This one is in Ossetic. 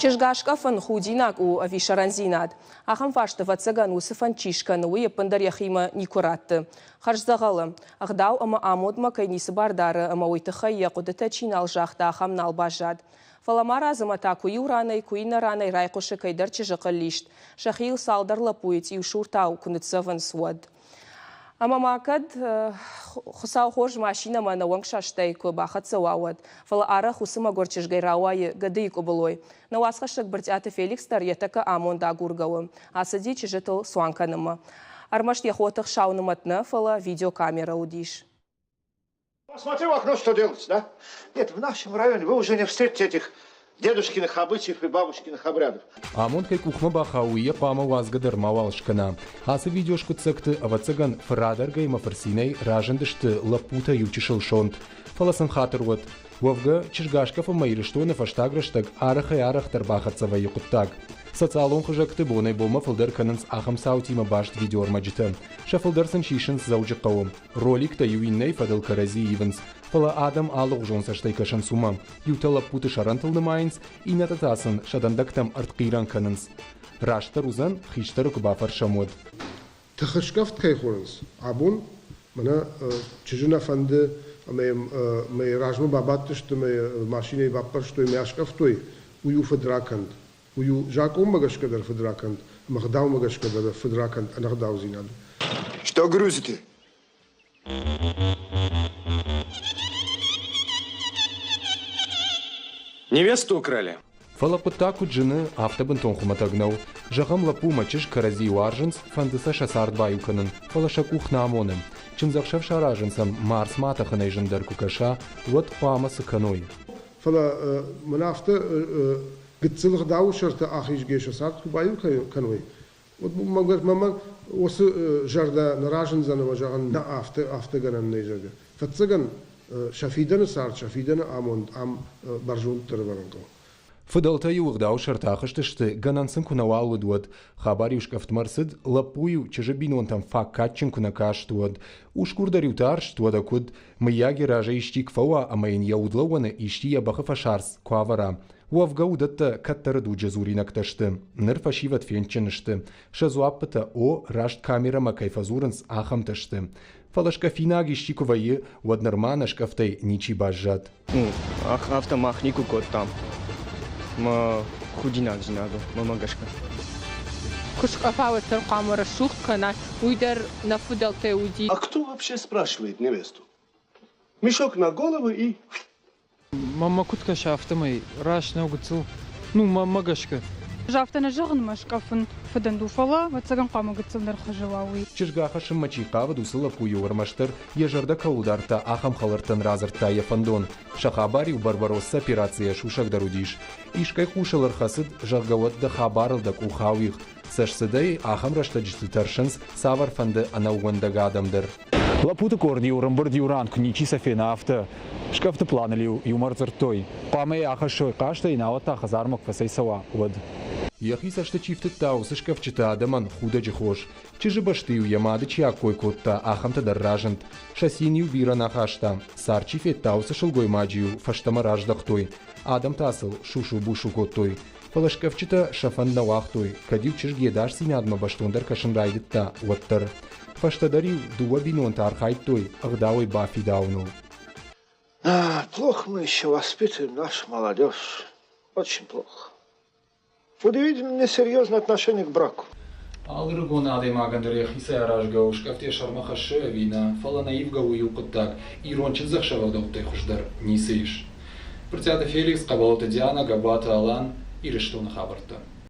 Чызг аскъӕфын худинаг у ӕви сӕрӕндзинад? Ахӕм фарст, ӕвӕццӕгӕн, уыцы фӕнд чи скӕны, уый ӕппындӕр йӕхимӕ никуы ратты. Хӕрз дзӕгъӕлы. Ӕгъдау ӕмӕ амондмӕ кӕй ницы бар дары ӕмӕ уый тыххӕй йӕ хъуыдытӕ чи нал загъта, ахӕм нал баззад. Фӕлӕ марадз ӕмӕ та куы иу ранӕй, куы иннӕ ранӕй райхъуысы кӕйдӕр чызджы хъыллист, сӕхи йыл цалдӕр лӕппуйы цъиусуртау куы ныццӕвынц, уӕд. Ӕмӕ ма кӕд Хуыцау хорз машинӕмӕ ӕнӕуӕнгсастӕй куы бахӕццӕ уа, уӕд. Фӕлӕ арӕх уыцы мӕгуыр чызгӕй рауайы гӕдыйы къуыбылой. Нӕ уацхӕссӕг Брытъиаты Феликс дӕр йӕ тӕккӕ амонд агургӕ у. Ацыди чызджытыл цуан кӕнынмӕ. Ӕрмӕст йӕ хотых сау нымӕт нӕ, фӕлӕ видеокамерӕ уыдис. Посмотри в окно, что делается, да? Нет, в нашем районе вы уже не встретите этих дедушкиных обычаев и бабушкиных обрядов. Амонд кӕй къухмӕ бахауы, уый йӕ хъуамӕ уадзгӕ дӕр мауал скӕна. Ацы видеоскъуыддзӕгты, ӕвӕццӕгӕн, фырадӕргӕй ӕмӕ фырцинӕй разындысты лӕппутӕ иучысыл сонт. Фӕлӕ сын хатыр уӕд. Уӕвгӕ, чызгаскъӕфынмӕ Ирыстоны фӕстаг рӕстӕг арӕхӕй-арӕхдӕр бахӕццӕ вӕййы хъуыддаг. Социалон хызӕгты бонӕй-бонмӕ фылдӕр кӕнынц ахӕм цаутимӕ баст видеоӕрмӕджытӕ. Сӕ фылдӕр сын сисынц Дзӕуджыхъӕуы. Роликтӕ иу иннӕйы фӕдыл кӕрӕдзи ивынц, фӕлӕ адӕм алыгъуызон цӕстӕй кӕсынц уымӕ. Иутӕ лӕппуты сӕрӕнтыл нымайынц, иннӕтӕ та сын сӕ дӕндӕгтӕм ӕртхъирӕн кӕнынц. Растдӕр уыдзӕн, хистӕры куы бафӕрсӕм, уӕд. Тыхыскъӕфт кӕй хонынц, абон мӕнӕ чызджы нӕ фӕнды ӕмӕ йӕм мӕ размӕ бабадтысты, мӕ машинӕйы баппӕрстой, мӕ аскъӕфтой, уый у фыдракӕнд. Уый у закъонмӕ гӕсгӕ дӕр фыдракӕнд ӕмӕ ӕгъдаумӕ гӕсгӕ дӕр фыдракӕнд ӕнӕгъдаудзинад. Что грузите? Невесту украли. Фӕлӕ хъуыддаг куыд зыны, афтӕ бынтон хуымӕтӕг нӕу. Зӕгъӕм, лӕппу ӕмӕ чызг кӕрӕдзи уарзынц, фӕнды сӕ сӕ цард баиу кӕнын, фӕлӕ сӕ къух нӕ амоны. Чындзӕхсӕв саразын сӕм Марсмӕ атӕхынӕй зындӕр куы кӕса, уӕд хъуамӕ цы кӕной? Фӕлӕ мын афтӕ гыццыл ӕгъдауы сӕрты ахизгӕ сӕ цард куы баиу кӕной, уӕд мӕнмӕ уыцы зӕрдӕ нӕ разындзӕн ӕмӕ зӕгъын, нӕ, афтӕ, афтӕ гӕнӕн нӕй, зӕгъгӕ. Фӕццӕгӕн, сӕ фидӕны цард, сӕ фидӕны амонд ам бӕрзонддӕр ӕвӕрын хъӕуы. Фыдӕлтӕ-иу ӕгъдауы сӕрты ахызтысты, гӕнӕн сын куы нӕуал уыд, уӕд. Хабар-иу скъӕфтмӕ ӕрцыд, лӕппу-иу чызджы бинонтӕм фаг кадджын куы нӕ каст, уӕд. Усгур дӕр-иу тарст, уӕдӕ куыд, мыййаг йӕ разӕй исчи куы фӕуа ӕмӕ йын йӕ удлӕууӕны исчи йӕ бӕхы фӕсарц куы авӕра. Уӕвгӕ уыдӕттӕ кӕддӕры дуджы дзуринӕгтӕ сты. Ныр фӕсивӕд фендджын сты. Сӕ дзуаппытӕ, о, раст камерӕмӕ кӕй фӕдзурынц, ахӕмтӕ сты. Фӕлӕ скъӕфинаг исчи куы вӕййы, уӕд нырма нӕ скъӕфтӕй ничи баззад. Афтӕ мах никуы кодтам. Мӕ худинагдзинад у, мӕнмӕ гӕсгӕ. Куы скъӕфа, уӕддӕр хъуамӕ рӕсугъд кӕна, уый дӕр нӕ фыдӕлтӕй уыди. А кто вообще спрашивает невесту? Мешок на голову и... Мӕнмӕ куыд кӕсы, афтӕмӕй раст нӕу гыццыл, ну, мӕнмӕ гӕсгӕ. Ӕз афтӕ нӕ зӕгъын, мӕ скъӕфын фыдӕнд у, фӕлӕ, ӕвӕццӕгӕн, хъуамӕ гыццылдӕр хуызы уа, уый. Чызг ахӕссынмӕ чи хъавыд, уыцы лӕппу-иу ӕрмӕстдӕр йӕ зӕрдӕ кӕуыл дардта, ахӕм хӕлӕрттӕн радзырдта йӕ фӕндон. Сӕ хабар-иу Барбароссы операцийӕ сусӕгдӕр уыдис. Искӕй хъусыл ӕрхӕцыд, зӕгъгӕ, уӕд дӕ хабарыл дӕ къух ауигъ. Цӕстцыдӕй ахӕм рӕстӕджыты тӕрсынц цавӕрфӕнды ӕнӕууӕндӕг адӕм дӕр. Лӕппуты къорд-иу ӕрӕмбырд иу ран, куы ничи сӕ фена, афтӕ. Скъӕфты планыл-иу иумӕ ӕрдзырдтой. Хъуамӕ йӕ ахӕссой хъазтӕй, науӕд та хӕдзармӕ куы фӕцӕйцӕуа, уӕд. Йӕхи цӕсты чи фтыдта, уыцы скъӕфджытӕ адӕмӕн худӕджы хос. Чызджы бӕсты-иу йӕ мады чи аккой кодта, ахӕмтӕ дӕр разынд. Сӕ цин-иу бирӕ нӕ хаста. Цард чи федта, уыцы сылгоймаджы-иу фӕстӕмӕ раздӕхтой. Адӕм та сыл сусу-бусу кодтой. Фӕлӕ скъӕфджытӕ сӕ фӕнд нӕ уагътой, кӕд-иу чызг йе дасдзинадмӕ бӕстондӕр кӕсын райдыдта, уӕддӕр. Фӕстӕдӕр-иу дыууӕ бинонтӕ архайдтой ӕгъдауӕй бафидауыныл. Плохо мы еще воспитываем нашу молодежь. Очень плохо. Удивительно несерьезное отношение к браку. Алы рыгон адӕймагӕн дӕр йӕхицӕй аразгӕ у, скъӕфт йӕ сӕрмӕ хӕссы ӕви нӕ, фӕлӕ нӕ ивгӕ у иу хъуыддаг, ирон чындзӕхсӕвы ӕгъдӕуттӕй хуыздӕр ницы ис. Брытъиаты Феликс, Хъӕбӕлты Дианӕ, Габаты Алан, Ирыстоны хабӕрттӕ.